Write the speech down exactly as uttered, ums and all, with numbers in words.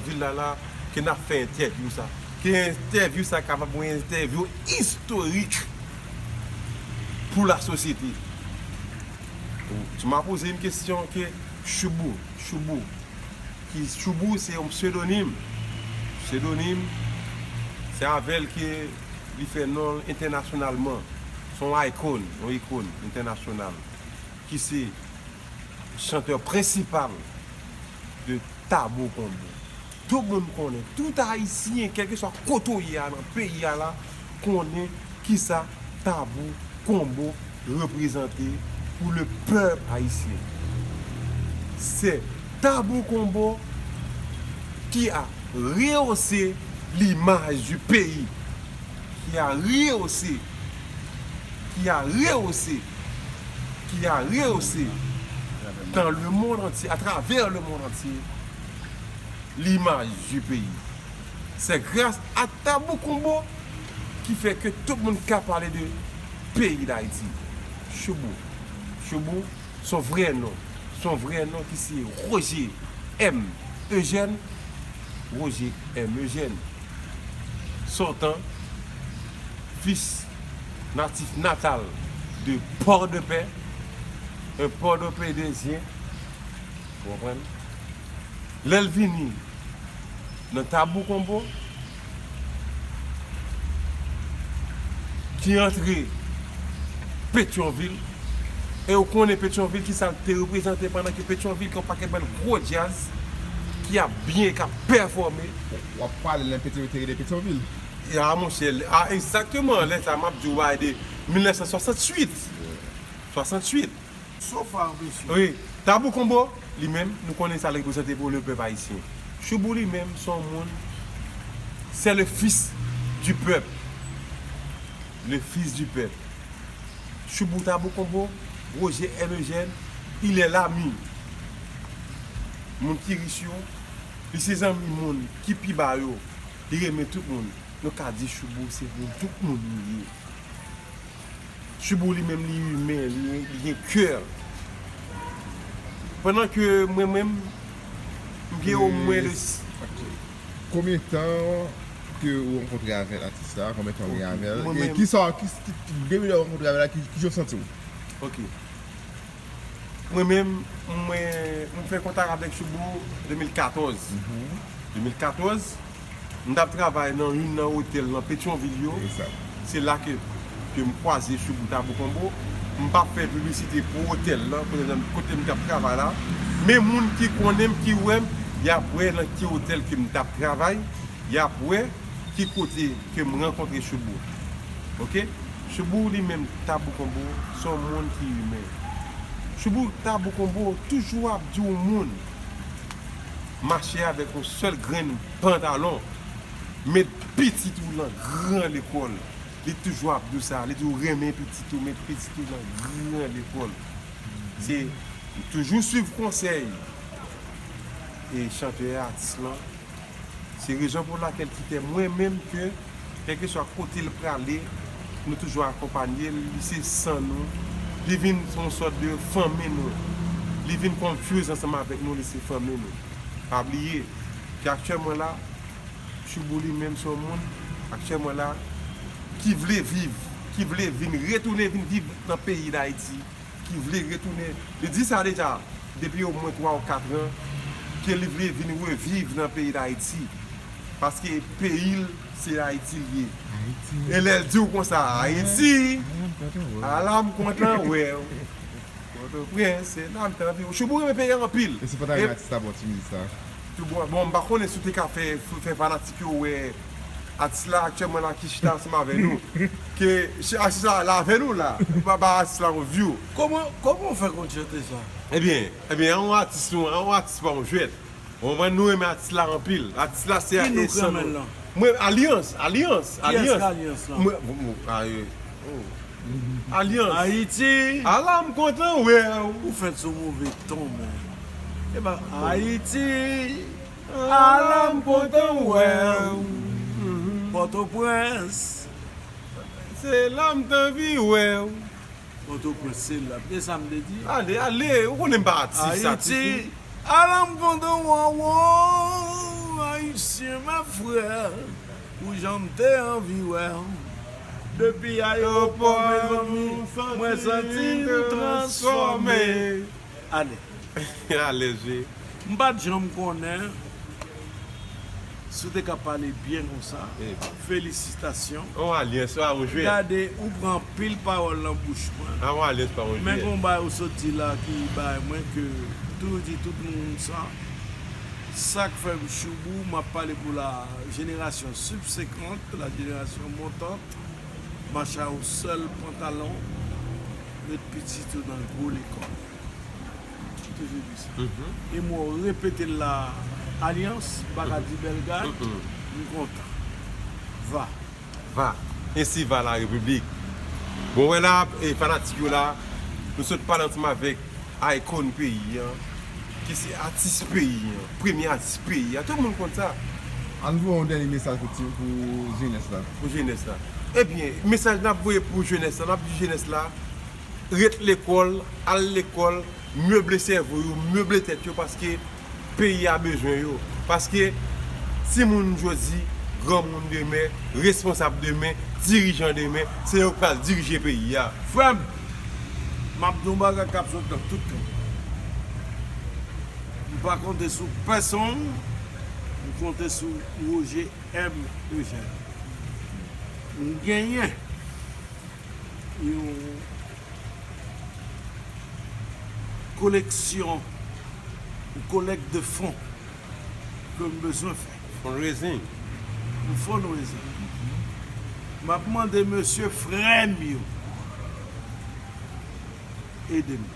Vil la la, ke n ap fè entèvyou sa. Ke entèvyou sa kapab yon entèvyou istorik pou lasosyete. Tu m'as posé une question ke Choubou, Choubou. Ki Choubou se yon psedonim. Psedonim, se avè l ke li fè non l entènasyonalman. Se yon icon, yon ikòn entènasyonal. Ki se chantè prensipal de Tabou Combo. Tout moun konnen, tout Ayisyen, kèlkeswa kote w ye a nan peyi a la, konnen kisa Tabou Combo reprezante pou le peuple haïtien. C'est Tabou Combo qui a rehaussé l'image du pays, qui a rehaussé, qui a rehaussé, qui a rehaussé dans le monde entier, à travers le monde entier, l'image du pays. C'est grâce à Tabou Combo ki fè ke tout moun ka pale de peyi Dayiti. Choubou. Choubou, son vrè non. Son vrè non ki se Roger M. Eugène. Roger M. Eugène. Sortant, fils natif natal de Port-de-Paix, un Port-de-Paix d'Indien. Ou konprann? Lè l vini nan Tabou Combo, ki antre Petyonvil, e ou konnen Petyonvil, ki sa l te reprezante pandan ke Petyonvil, gen yon pakèt bann gwo djaz ki ap byen, k ap pèfòme. W ap pale lè Petyonvil te rele Petyonvil? A, monchè, a, egzakteman, lè sa m ap di w, bay de mil nèf san swasanntuit. Swasanntuit. So far, mesye. Wi, Tabou Combo, li menm, nou konnen sa l reprezante pou le pèp ayisyen. Choubou li menm, se yon moun, c'est le fils du peuple. Le fils du peuple. Choubou Tabou Combo, Roger M. Eugène, il est l'ami moun ki rich yo, li se zanmi moun ki pi ba yo, li renmen tout moun. Nou ka di Choubou se pou tout moun li ye. Choubou li menm li imen, li, li gen kè. Pandan ke mwen menm, m gen omwen de... Ok. Konbyen tan ke ou rankontre avèk atis la? Konbyen tan ou gen avè l? E kisa, ki, ki, ki, depi lè ou rankontre avè l la, ki, ki jan w santi w? Ok. Mwen menm, mwen, m fè kontak avèk Choubou de mil katòz. De mil katòz, m t ap travay nan youn nan otèl nan Petyonvil yo. Se la ke, ke m kwaze Choubou Tabou Combo. M p ap fè piblisite pou otèl lan, kote, kote m t ap travay la. Men moun ki konnen m, ki wè m, y ap wè nan ki otèl ke m t ap travay. Y ap wè ki kote ke m rankontre Choubou. Ok? Choubou li menm, Tabou Combo, se yon moun ki imen. Choubou Tabou Combo toujou ap di yon moun mache avèk yon sèl grenn pantalon, met pitit ou nan gran lekòl. Li toujou ap di w sa, li di w renmen pitit ou, met pitit ou nan gran lekòl. Se, m toujou swiv konsèy e chantè, atis lan. Se rezon pou lakèl ki fè mwen menm ke, kèlkeswa kote l prale, nou toujou akonpanye l, li se san nou, li vin yon sòt de fanmi nou, li vin konfyuz ansanm avèk nou, li se fanmi nou. Pa bliye ke aktyèlman la, Choubou li menm se yon moun, aktyèlman la, ki vle viv, ki vle vin retounen vin viv nan peyi Dayiti, ki vle retounen. Li di sa deja depi omwen twa ou kat an, ke li vle vin reviv nan peyi Dayiti. Paske peyi l, se Ayiti l ye. Ayiti. E lè l di w konsa, Ayiti, ala m kontan wè w. Pòtoprens, se la m t anvi. Choubou renmen peyi a anpil. E se pa ta renmen atis la ba w ti mizik sa? Tout bon, bon, m pa konnen si w te ka fè, fè fanatik yo wè atis la aktyèlman la ki chita ansanm avè nou. Ke atis la, la avè nou la. Ou pa ba atis la yon view. Kòman, kòman w fè konn chante sa? Ebyen, ebyen, an yon atis nou, an yon atis pa yon jwèt. Ou konprann, nou renmen atis la anpil. Atis la se... Ki nou k renmen l lan? Mwen, Alyans, Alyans, Alyans. Kiyès ki Alyans lan? Mwen, mwen, mwen, a, e, oh. Alyans. Ayiti. Ala m kontan wè w. Ou fèt sou move ton, men. E ba, Ayiti. Ala m kontan wè w. Pòtoprens. Se la m t anvi wè w. Pòtoprens, se la. E sa m te di? Ale, ale, ou konnen m pa atis, atis, wi. Ayiti. Ala m kontan wè w. Mèsi, mon frè, pou jan m te anvi wè w. Depi ayewopò, mezanmi, mwen santi m transfòme. Ale. Alèz wi. M pa t janm konnen si w te ka pale byen konsa. Felisitasyon. On alyans pa ou jwe. Gade, ou pran anpil pawòl nan bouch mwen. A, on alyans pa ou jwe. Men gon bagay ou sot di la ki bay mwen ke toujou di tout moun sa. Sa k fè m choubou, m ap pale pou la jenerasyon sibsekant, la jenerasyon montant. Mache a yon sèl pantalon, met pitit ou nan gwo lekòl. Toujou di sa. E mwen repete l la, alyans, m pa ka di bèl gad, m kontan. Va. Va. Ensi va la repiblik. Bon, wè la, e, fanatik yo la, nou sot pale ansanm avèk ikòn peyi an, ki se atis peyi an, premye atis peyi an. Tout moun konn sa. Ann voye yon dènye mesaj pou ti, pou jenès la. Pou jenès la. Ebyen, mesaj n ap voye pou jenès la, n ap di jenès la, ret lekòl, al lekòl, meble sèvo yo, meble tèt yo, paske peyi a bezwen yo. Paske timoun jodi, granmoun demen, responsab demen, dirijan demen, se yo k pral dirije peyi a. Frè m, m ap di yon bagay k ap sot nan tout kan. M pa konte sou pèsonn, m konte sou Roger M. Eugène. M genyen yon koleksyon, yon collecte de fonds ke m bezwen fè. Fundraising. Yon fundraising. M ap mande mesye frè m yo ede m.